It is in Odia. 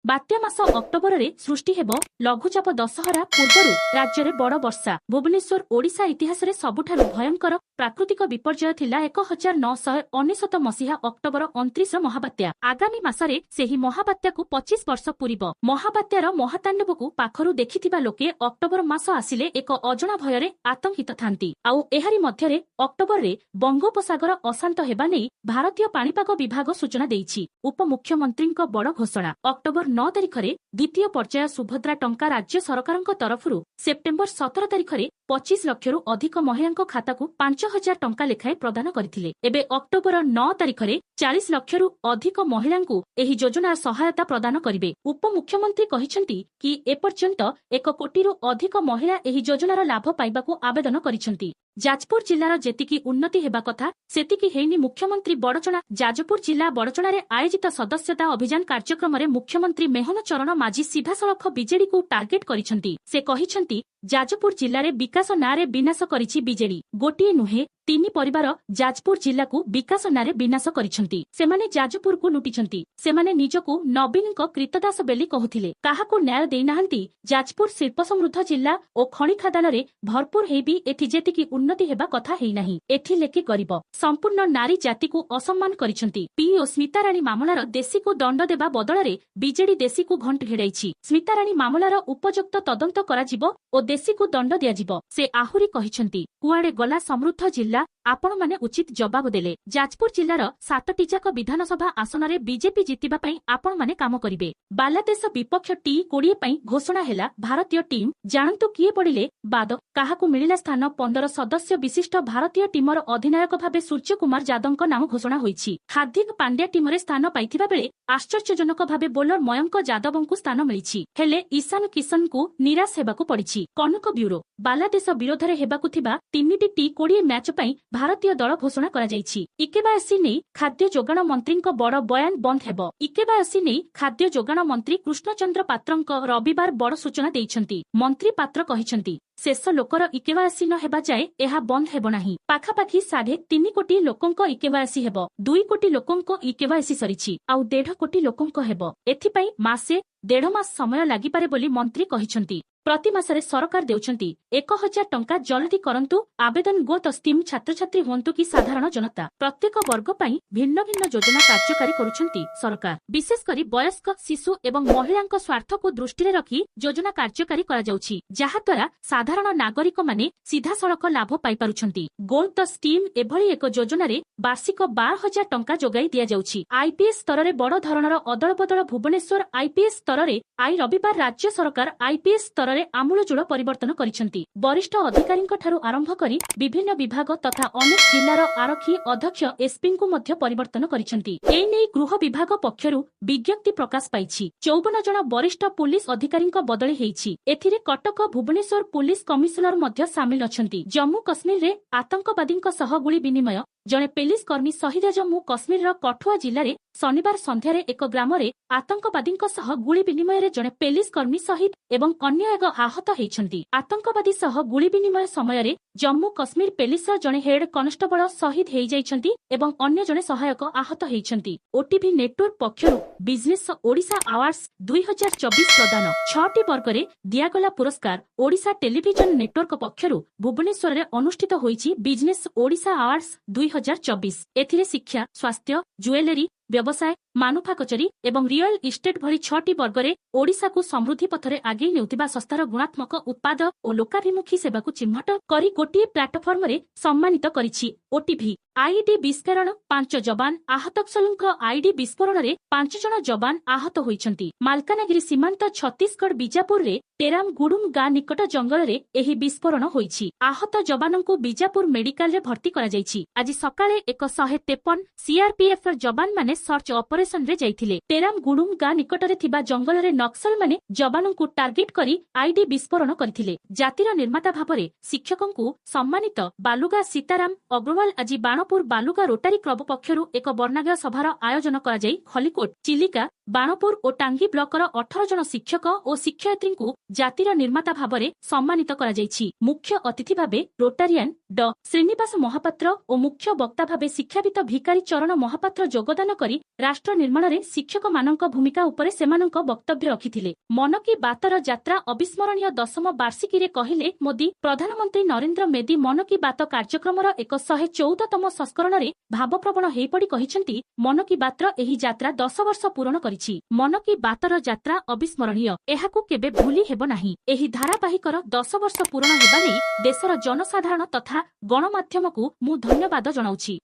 ବାତ୍ୟା ମାସ ଅକ୍ଟୋବରରେ ସୃଷ୍ଟି ହେବ ଲଘୁଚାପ। ଦଶହରା ପୂର୍ବରୁ ରାଜ୍ୟରେ ବଡ଼ ବର୍ଷା। ଭୁବନେଶ୍ୱର, ଓଡ଼ିଶା ଇତିହାସରେ ସବୁଠାରୁ ଭୟଙ୍କର ପ୍ରାକୃତିକ ବିପର୍ଯ୍ୟୟ ଥିଲା 1999 ମସିହା ଅକ୍ଟୋବର 29ର ମହାବାତ୍ୟା। ଆଗାମୀ ମାସରେ ସେହି ମହାବାତ୍ୟାକୁ 25 ବର୍ଷ ପୂରିବ। ମହାବାତ୍ୟାର ମହାତାଣ୍ଡବକୁ ପାଖରୁ ଦେଖିଥିବା ଲୋକେ ଅକ୍ଟୋବର ମାସ ଆସିଲେ ଏକ ଅଜଣା ଭୟରେ ଆତଙ୍କିତ ଥାନ୍ତି। ଆଉ ଏହାରି ମଧ୍ୟରେ ଅକ୍ଟୋବରରେ ବଙ୍ଗୋପସାଗର ଅଶାନ୍ତ ହେବା ନେଇ ଭାରତୀୟ ପାଣିପାଗ ବିଭାଗ ସୂଚନା ଦେଇଛି। ଉପମୁଖ୍ୟମନ୍ତ୍ରୀଙ୍କ ବଡ଼ ଘୋଷଣା। ଅକ୍ଟୋବର 9 ତାରିଖରେ ଦ୍ୱିତୀୟ ପର୍ଯ୍ୟାୟ ସୁଭଦ୍ରା ଟଙ୍କା ରାଜ୍ୟ ସରକାରଙ୍କ ତରଫରୁ ସେପ୍ଟେମ୍ବର 17 ତାରିଖରେ 25 ଲକ୍ଷରୁ ଅଧିକ ମହିଳାଙ୍କ ଖାତାକୁ 5000 ଟଙ୍କା ଲେଖାଏଁ ପ୍ରଦାନ କରିଥିଲେ। ଏବେ ଅକ୍ଟୋବର 9 ତାରିଖରେ 40 ଲକ୍ଷରୁ ଅଧିକ ମହିଳାଙ୍କୁ ଏହି ଯୋଜନାର ସହାୟତା ପ୍ରଦାନ କରିବେ। ଉପମୁଖ୍ୟମନ୍ତ୍ରୀ କହିଛନ୍ତି କି ଏପର୍ଯ୍ୟନ୍ତ 1 କୋଟିରୁ ଅଧିକ ମହିଳା ଏହି ଯୋଜନାର ଲାଭ ପାଇବାକୁ ଆବେଦନ କରିଛନ୍ତି। ଯାଜପୁର ଜିଲ୍ଲାର ଯେତିକି ଉନ୍ନତି ହେବା କଥା ସେତିକି ହେଇନି, ମୁଖ୍ୟମନ୍ତ୍ରୀ ବଡ଼ଚଣା। ଯାଜପୁର ଜିଲ୍ଲା ବଡ଼ଚଣାରେ ଆୟୋଜିତ ସଦସ୍ୟତା ଅଭିଯାନ କାର୍ଯ୍ୟକ୍ରମରେ ମୁଖ୍ୟମନ୍ତ୍ରୀ ମେହନ ଚରଣ ମାଝୀ ସିଧାସଳଖ ବିଜେଡିକୁ ଟାର୍ଗେଟ କରିଛନ୍ତି। ସେ କହିଛନ୍ତି, ଯାଜପୁର ଜିଲ୍ଲାରେ ବିକାଶ ନାଁରେ ବିନାଶ କରିଛି ବିଜେଡି। ଗୋଟିଏ ନୁହେଁ, ତିନି ପରିବାର ଯାଜପୁର ଜିଲ୍ଲାକୁ ବିକାଶ ନାଁରେ ବିନାଶ କରିଛନ୍ତି। ସେମାନେ ଯାଜପୁରକୁ ଲୁଟିଛନ୍ତି। ସେମାନେ ନିଜକୁ ନବୀନଙ୍କ କ୍ରୀତଦାସ ବୋଲି କହୁଥିଲେ। କାହାକୁ ନ୍ୟାୟ ଦେଇନାହାନ୍ତି। ଯାଜପୁର ଶିଳ୍ପ ସମୃଦ୍ଧ ଜିଲ୍ଲା ଓ ଖଣି ଖାଦାନରେ ଭରପୁର ହେଇ ବି ଏଠି ଯେତିକି ଉନ୍ନତି ହେବା କଥା ହେଇନାହିଁ। ଏଠି ଲେକି ଗରିବ, ସମ୍ପୂର୍ଣ୍ଣ ନାରୀ ଜାତିକୁ ଅସମ୍ମାନ କରିଛନ୍ତି। ପି ଓ ସ୍ମିତାରାଣୀ ମାମଲାର ଦେଶୀକୁ ଦଣ୍ଡ ଦେବା ବଦଳରେ ବିଜେଡି ଦେଶୀକୁ ଘଣ୍ଟ ଘେଡ଼ାଇଛି। ସ୍ମିତାରାଣୀ ମାମଲାର ଉପଯୁକ୍ତ ତଦନ୍ତ କରାଯିବ ଓ ଦେଶୀକୁ ଦଣ୍ଡ ଦିଆଯିବ। ସେ ଆହୁରି କହିଛନ୍ତି, କୁଆଡ଼େ ଗଲା ସମୃଦ୍ଧ ଜିଲ୍ଲା? ଆପଣମାନେ ଉଚିତ ଜବାବ ଦେଲେ। ଯାଜପୁର ଜିଲ୍ଲାର 7ଟି ଯାକ ବିଧାନସଭା ଆସନରେ ବିଜେପି ଜିତିବା ପାଇଁ ଆପଣମାନେ କାମ କରିବେ। ବାଂଲାଦେଶ ବିପକ୍ଷ ଟି 20 ପାଇଁ ଘୋଷଣା ହେଲା ଭାରତୀୟ ଟିମ୍, ଜାଣନ୍ତୁ କିଏ ପଡ଼ିଲେ ବାଦ, କାହାକୁ ମିଳିଲା ସ୍ଥାନ। 15 ସଦସ୍ୟ ବିଶିଷ୍ଟ ଭାରତୀୟ ଟିମର ଅଧିନାୟକ ଭାବେ ସୂର୍ଯ୍ୟକୁମାର ଯାଦବଙ୍କ ନାମ ଘୋଷଣା ହୋଇଛି। ହାର୍ଦ୍ଦିକ ପାଣ୍ଡ୍ୟା ଟିମରେ ସ୍ଥାନ ପାଇଥିବା ବେଳେ ଆଶ୍ଚର୍ଯ୍ୟଜନକ ଭାବେ ବୋଲର ମୟଙ୍କ ଯାଦବଙ୍କୁ ସ୍ଥାନ ମିଳିଛି। ହେଲେ ଈଶାନ କିଶନଙ୍କୁ ନିରାଶ ହେବାକୁ ପଡ଼ିଛି। କନକ ବ୍ୟୁରୋ, ବାଂଲାଦେଶ ବିରୋଧରେ ହେବାକୁ ଥିବା 3ଟି ଟି 20 ମ୍ୟାଚ ପାଇଁ ଭାରତୀୟ ଦଳ ଘୋଷଣା କରାଯାଇଛି। ଇକେୱାଇସି ନେଇ ଖାଦ୍ୟ ଯୋଗାଣ ମନ୍ତ୍ରୀଙ୍କ ବଡ଼ ବୟାନ। ବନ୍ଦ ହେବ ଇକେୱାଇସି ନେଇ ଖାଦ୍ୟ ଯୋଗାଣ ମନ୍ତ୍ରୀ କୃଷ୍ଣଚନ୍ଦ୍ର ପାତ୍ରଙ୍କ ରବିବାର ବଡ଼ ସୂଚନା ଦେଇଛନ୍ତି। ମନ୍ତ୍ରୀ ପାତ୍ର କହିଛନ୍ତି, ଶେଷ ଲୋକର ଇକେୱାଇସି ନ ହେବା ଯାଏ ଏହା ବନ୍ଦ ହେବ ନାହିଁ। ପାଖାପାଖି 3.5 କୋଟି ଲୋକଙ୍କ ଇକେୱାଇସି ହେବ। 2 କୋଟି ଲୋକଙ୍କ ଇକେୱାଇସି ସରିଛି, ଆଉ 1.5 କୋଟି ଲୋକଙ୍କ ହେବ। ଏଥିପାଇଁ ମାସେ ଦେଢ଼ ମାସ ସମୟ ଲାଗିପାରେ ବୋଲି ମନ୍ତ୍ରୀ କହିଛନ୍ତି। ପ୍ରତି ମାସରେ ସରକାର ଦେଉଛନ୍ତି 1000 ଟଙ୍କା, ଜଲଦି କରନ୍ତୁ ଆବେଦନ। ଗୋତ ସ୍କିମ୍ ଛାତ୍ରଛାତ୍ରୀ ହୁଅନ୍ତୁ କି ସାଧାରଣ ଜନତା, ପ୍ରତ୍ୟେକ ବର୍ଗ ପାଇଁ ଭିନ୍ନ ଭିନ୍ନ ଯୋଜନା କାର୍ଯ୍ୟକାରୀ କରୁଛନ୍ତି ସରକାର। ବିଶେଷ କରି ବୟସ୍କ, ଶିଶୁ ଏବଂ ମହିଳାଙ୍କ ସ୍ୱାର୍ଥକୁ ଦୃଷ୍ଟିରେ ରଖି ଯୋଜନା କାର୍ଯ୍ୟକାରୀ କରାଯାଉଛି, ଯାହାଦ୍ୱାରା ସାଧାରଣ ନାଗରିକମାନେ ସିଧାସଳଖ ଲାଭ ପାଇପାରୁଛନ୍ତି। ଗୋଲ୍ଡ ଦ ସ୍କିମ୍ ଏଭଳି ଏକ ଯୋଜନାରେ ବାର୍ଷିକ 12,000 ଟଙ୍କା ଯୋଗାଇ ଦିଆଯାଉଛି। ଆଇପିଏସ୍ ସ୍ତରରେ ବଡ଼ ଧରଣର ଅଦଳବଦଳ। ଭୁବନେଶ୍ୱର, ଆଇପିଏସ୍ ସ୍ତରରେ I ରବିବାର ରାଜ୍ୟ ସରକାର ଆଇପିଏସ୍ ସ୍ତରରେ ଆମୂଳଚୂଳ ପରିବର୍ତ୍ତନ କରିଛନ୍ତି। ବରିଷ୍ଠ ଅଧିକାରୀଙ୍କଠାରୁ ଆରମ୍ଭ କରି ବିଭିନ୍ନ ବିଭାଗ ତଥା ଅନେକ ଜିଲ୍ଲାର ଆରକ୍ଷୀ ଅଧୀକ୍ଷକ, ଏସ୍ପିଙ୍କୁ ମଧ୍ୟ ପରିବର୍ତ୍ତନ କରିଛନ୍ତି। ଏନେଇ ଗୃହ ବିଭାଗ ପକ୍ଷରୁ ବିଜ୍ଞପ୍ତି ପ୍ରକାଶ ପାଇଛି। 54 ଜଣ ବରିଷ୍ଠ ପୁଲିସ ଅଧିକାରୀଙ୍କ ବଦଳି ହେଇଛି। ଏଥିରେ କଟକ, ଭୁବନେଶ୍ୱର ପୁଲିସ କମିଶନର ମଧ୍ୟ ସାମିଲ ଅଛନ୍ତି। ଜମ୍ମୁ କଶ୍ମୀରରେ ଆତଙ୍କବାଦୀଙ୍କ ସହ ଗୁଳି ବିନିମୟ, ଜଣେ ପୋଲିସ କର୍ମୀ ଶହୀଦ। ଜମ୍ମୁ କଶ୍ମୀରର କଠୁଆ ଜିଲ୍ଲାରେ ଶନିବାର ସନ୍ଧ୍ୟାରେ ଏକ ଗ୍ରାମରେ ଆତଙ୍କବାଦୀଙ୍କ ସହ ଗୁଳି ବିନିମୟରେ ଜଣେ ପୋଲିସ କର୍ମୀ ଶହୀଦ ଏବଂ ଅନ୍ୟ ଏକ ଆହତ ହୋଇଛନ୍ତି। ଆତଙ୍କବାଦୀ ସହ ଗୁଳି ବିନିମୟ ସମୟରେ ଜମ୍ମୁ କଶ୍ମୀର ପୋଲିସର ଜଣେ ହେଡ୍ କନଷ୍ଟେବଳ ଶହୀଦ ହୋଇଯାଇଛନ୍ତି ଏବଂ ଅନ୍ୟ ଜଣେ ସହାୟକ ଆହତ ହୋଇଛନ୍ତି। ଓଟିଭି ନେଟୱାର୍କ ପକ୍ଷରୁ ବିଜନେସ ଓଡ଼ିଶା ଆୱାର୍ଡସ 2024 ପ୍ରଦାନ, 6ଟି ବର୍ଗରେ ଦିଆଗଲା ପୁରସ୍କାର। ଓଡ଼ିଶା ଟେଲିଭିଜନ ନେଟୱାର୍କ ପକ୍ଷରୁ ଭୁବନେଶ୍ୱରରେ ଅନୁଷ୍ଠିତ ହୋଇଛି ବିଜନେସ ଓଡ଼ିଶା ଆୱାର୍ଡସ 2024। ଏଥିରେ ଶିକ୍ଷା, ସ୍ୱାସ୍ଥ୍ୟ, ଜୁଏଲାରୀ, ବ୍ୟବସାୟ, ମାନୁଫାକଚରିଂ ଏବଂ ରିଅଲ ଇଷ୍ଟେଟ୍ ଭଳି 6ଟି ବର୍ଗରେ ଓଡ଼ିଶାକୁ ସମୃଦ୍ଧି ପଥରେ ଆଗେଇ ନେଉଥିବା ସଂସ୍ଥାର ଗୁଣାତ୍ମକ ଉତ୍ପାଦ ଓ ଲୋକାଭିମୁଖୀ ସେବାକୁ ଚିହ୍ନଟ କରି ଗୋଟିଏ ପ୍ଲାଟଫର୍ମରେ ସମ୍ମାନିତ କରିଛି ଓଟିଭି। ଆଇଇଡି ବିସ୍ଫୋରଣ, 5 ଯବାନ ଆହତ। ନକ୍ସଲଙ୍କ ଆଇଇଡି ବିସ୍ଫୋରଣରେ 5 ଜଣ ଯବାନ ଆହତ ହୋଇଛନ୍ତି। ମାଲକାନଗିରି ସୀମାନ୍ତ ଛତିଶଗଡ଼ ବିଜାପୁରରେ ଟେରାମ ଗୁଡୁମ ଗାଁ ନିକଟ ଜଙ୍ଗଲରେ ଏହି ବିସ୍ଫୋରଣ ହୋଇଛି। ଆହତ ଯବାନଙ୍କୁ ବିଜାପୁର ମେଡିକାଲରେ ଭର୍ତ୍ତି କରାଯାଇଛି। ଆଜି ସକାଳେ 153 ସିଆରପିଏଫ୍ ଯବାନମାନେ ସର୍ଚ୍ଚ ଅପରେସନରେ ଯାଇଥିଲେ। ଟେରାମ ଗୁଡୁମ ଗାଁ ନିକଟରେ ଥିବା ଜଙ୍ଗଲରେ ନକ୍ସଲମାନେ ଯବାନଙ୍କୁ ଟାର୍ଗେଟ କରି ଆଇଇଡି ବିସ୍ଫୋରଣ କରିଥିଲେ। ଜାତିର ନିର୍ମାତା ଭାବରେ ଶିକ୍ଷକଙ୍କୁ ସମ୍ମାନିତ ବାଲୁଗାଁ ସୀତାରାମ ଅଗ୍ରୱାଲ। ଆଜି ବାଣପୁର ବାଲୁଗାଁ ରୋଟାରୀ କ୍ଲବ ପକ୍ଷରୁ ଏକ ବର୍ଣ୍ଣାଢ୍ୟ ସଭାର ଆୟୋଜନ କରାଯାଇ ଖଲିକୋଟ, ଚିଲିକା, ବାଣପୁର ଓ ଟାଙ୍ଗୀ ବ୍ଲକର 18 ଜଣ ଶିକ୍ଷକ ଓ ଶିକ୍ଷୟିତ୍ରୀଙ୍କୁ ଜାତିର ନିର୍ମାତା ଭାବରେ ସମ୍ମାନିତ କରାଯାଇଛି। ମୁଖ୍ୟ ଅତିଥି ଭାବେ ରୋଟାରିଆନ ଡ ଶ୍ରୀନିବାସ ମହାପାତ୍ର ଓ ମୁଖ୍ୟ ବକ୍ତା ଭାବେ ଶିକ୍ଷାବିତ ଭିକାରୀ ଚରଣ ମହାପାତ୍ର ଯୋଗଦାନ କରି କରି ରାଷ୍ଟ୍ର ନିର୍ମାଣରେ ଶିକ୍ଷକମାନଙ୍କ ଭୂମିକା ଉପରେ ସେମାନଙ୍କ ବକ୍ତବ୍ୟ ରଖିଥିଲେ। ମନ କି ବାତର ଯାତ୍ରା ଅବିସ୍ମରଣୀୟ, ଦଶମ ବାର୍ଷିକୀରେ କହିଲେ ମୋଦି। ପ୍ରଧାନମନ୍ତ୍ରୀ ନରେନ୍ଦ୍ର ମୋଦି ମନ କି ବାତ କାର୍ଯ୍ୟକ୍ରମର 114ତମ ସଂସ୍କରଣରେ ଭାବପ୍ରବଣ ହୋଇପଡ଼ି କହିଛନ୍ତି, ମନ କି ବାତର ଏହି ଯାତ୍ରା 10 ବର୍ଷ ପୂରଣ କରିଛି। ମନ କି ବାତର ଯାତ୍ରା ଅବିସ୍ମରଣୀୟ। ଏହାକୁ କେବେ ଭୁଲି ହେବ ନାହିଁ। ଏହି ଧାରାବାହିକର 10 ବର୍ଷ ପୂରଣ ହେବା ନେଇ ଦେଶର ଜନସାଧାରଣ ତଥା ଗଣମାଧ୍ୟମକୁ ମୁଁ ଧନ୍ୟବାଦ ଜଣାଉଛି।